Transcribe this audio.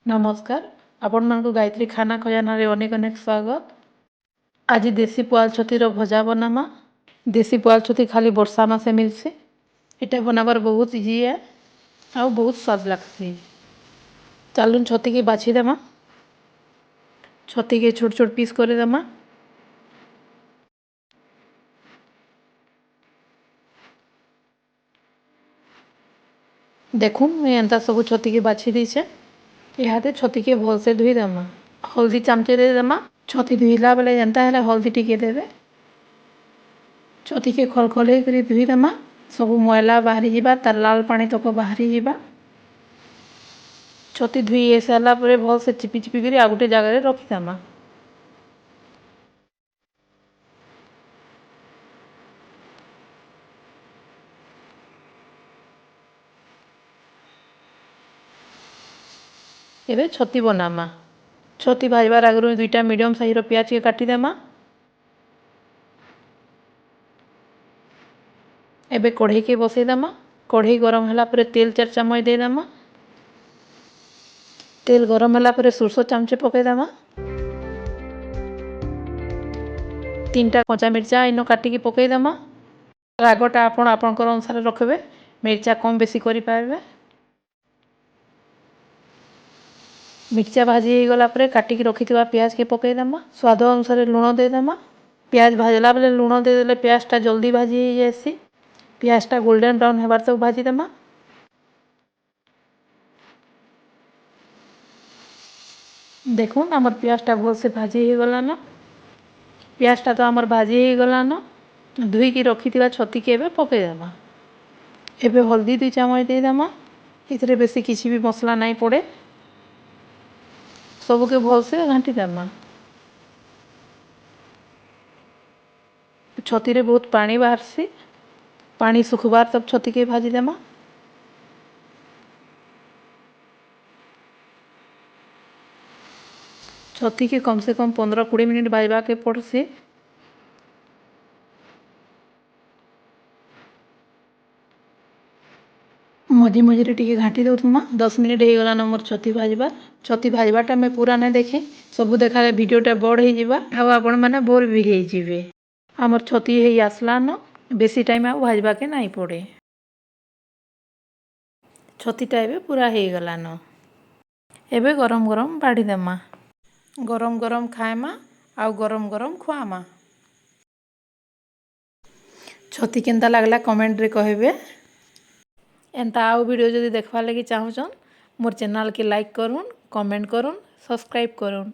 ନମସ୍କାର, ଆପଣମାନଙ୍କୁ ଗାୟତ୍ରୀ ଖାନା ଖଜାନାରେ ଅନେକ ଅନେକ ସ୍ୱାଗତ। ଆଜି ଦେଶୀ ପୁଆଲ ଛତିର ଭଜା ବନାମା। ଦେଶୀ ପୁଆଲ ଛତି ଖାଲି ବର୍ଷା ମାସେ ମିଲସି। ଏଟା ବନାବାର ବହୁତ ଇଜି ଏ ଆଉ ବହୁତ ସ୍ୱାଦ ଲାଗ୍ସି। ଚାଲୁନ୍, ଛତିକେ ବାଛି ଦେମା। ଛତିକେ ଛୋଟ ଛୋଟ ପିସ୍ କରିଦେମା। ଦେଖୁନ୍, ମୁଇଁ ଏନ୍ତା ସବୁ ଛତିକେ ବାଛି ଦେଇଛେ। ଇହାଦେ ଛତିକେ ଭଲସେ ଧୋଇଦେମା। ହଳଦୀ ଚାମଚେ ଦେଇଦେମା। ଛତି ଧୋଇଲା ବେଲେ ଯେନ୍ତା ହେଲେ ହଳଦୀ ଟିକେ ଦେବେ। ଛତିକେ ଖଲଖଲେଇ କରି ଧୋଇଦେମା। ସବୁ ମଇଲା ବାହାରି ଯିବା, ତାର ଲାଲ ପାଣି ତକ ବାହାରି ଯିବା। ଛତି ଧୋଇ ହେଇ ସାରିଲା ପରେ ଭଲସେ ଚିପି ଚିପି କରି ଆଉ ଗୋଟେ ଜାଗାରେ ରଖିଦେମା। ଏବେ ଛତି ବନାମା। ଛତି ଭାଜବାର ଆଗରୁ ଦୁଇଟା ମିଡ଼ିୟମ୍ ସାଇଜ୍ର ପିଆଜକେ କାଟିଦେମା। ଏବେ କଢ଼େଇକେ ବସେଇଦେମା। କଢ଼େଇ ଗରମ ହେଲା ପରେ ତେଲ 4 ଚାମଚ ଦେଇଦେମା। ତେଲ ଗରମ ହେଲା ପରେ ସୋରିଷ ଚାମଚେ ପକେଇଦେମା। ତିନିଟା କଞ୍ଚା ମିର୍ଚା ଇନ କାଟିକି ପକେଇଦେମା। ରାଗଟା ଆପଣ ଆପଣଙ୍କର ଅନୁସାରେ ରଖିବେ, ମିର୍ଚା କମ୍ ବେଶୀ କରିପାରିବେ। ମିର୍ଚା ଭାଜି ହେଇଗଲା ପରେ କାଟିକି ରଖିଥିବା ପିଆଜକେ ପକେଇଦେମା। ସ୍ୱାଦ ଅନୁସାରେ ଲୁଣ ଦେଇଦେମା। ପିଆଜ ଭାଜଲା ବେଲେ ଲୁଣ ଦେଇଦେଲେ ପିଆଜଟା ଜଲ୍ଦି ଭାଜି ହେଇଯାଏସି। ପିଆଜଟା ଗୋଲ୍ଡେନ୍ ବ୍ରାଉନ୍ ହେବାର ତକ ଭାଜିଦେମା। ଦେଖୁନ୍, ଆମର ପିଆଜଟା ଭଲସେ ଭାଜି ହେଇଗଲାନ। ପିଆଜଟା ତ ଆମର ଭାଜି ହେଇଗଲାନ। ଧୋଇକି ରଖିଥିବା ଛତିକେ ଏବେ ପକେଇଦେମା। ଏବେ ହଳଦୀ 2 ଚାମଚ ଦେଇଦେମା। ଏଥିରେ ବେଶୀ କିଛି ବି ମସଲା ନାଇଁ ପଡ଼େ। ସବୁକେ ଭଲସେ ଘାଣ୍ଟି ଦେମା। ଛତିରେ ବହୁତ ପାଣି ବାହାରସି। ପାଣି ଶୁଖବାର ତକ ଛତିକେ ଭାଜିଦେମା। ଛତିକେ କମ୍ ସେ କମ୍ 15-20 ମିନିଟ୍ ଭାଜବାକେ ପଡ଼୍ସି। ମଝି ମଝିରେ ଟିକେ ଘାଣ୍ଟି ଦଉଥିମା। 10 ମିନିଟ୍ ହେଇଗଲାନ ମୋର ଛତି ଭାଜବାର। ଛତି ଭାଜବାରଟା ମୁଇଁ ପୁରା ନାଇଁ ଦେଖେ। ସବୁ ଦେଖାଲେ ଭିଡ଼ିଓଟା ବଡ଼ ହେଇଯିବା ଆଉ ଆପଣମାନେ ବୋର୍ ବି ହେଇଯିବେ। ଆମର ଛତି ହେଇ ଆସିଲାନ। ବେଶୀ ଟାଇମ୍ ଆଉ ଭାଜବାକେ ନାଇଁ ପଡ଼େ। ଛତିଟା ଏବେ ପୁରା ହେଇଗଲାନ। ଏବେ ଗରମ ଗରମ ବାଢ଼ି ଦେମା। ଗରମ ଗରମ ଖାଏମା ଆଉ ଗରମ ଗରମ ଖୁଆମା। ଛତି କେନ୍ତା ଲାଗଲା, କମେଣ୍ଟରେ କହିବେ। ଏନ୍ତା ଆଉ ଭିଡ଼ିଓ ଯଦି ଦେଖବାର୍ ଲାଗି ଚାହୁଁଛନ୍, ମୋର୍ ଚ୍ୟାନେଲ୍କେ ଲାଇକ୍ କରୁନ୍, କମେଣ୍ଟ କରୁନ୍, ସବସ୍କ୍ରାଇବ୍ କରୁନ୍।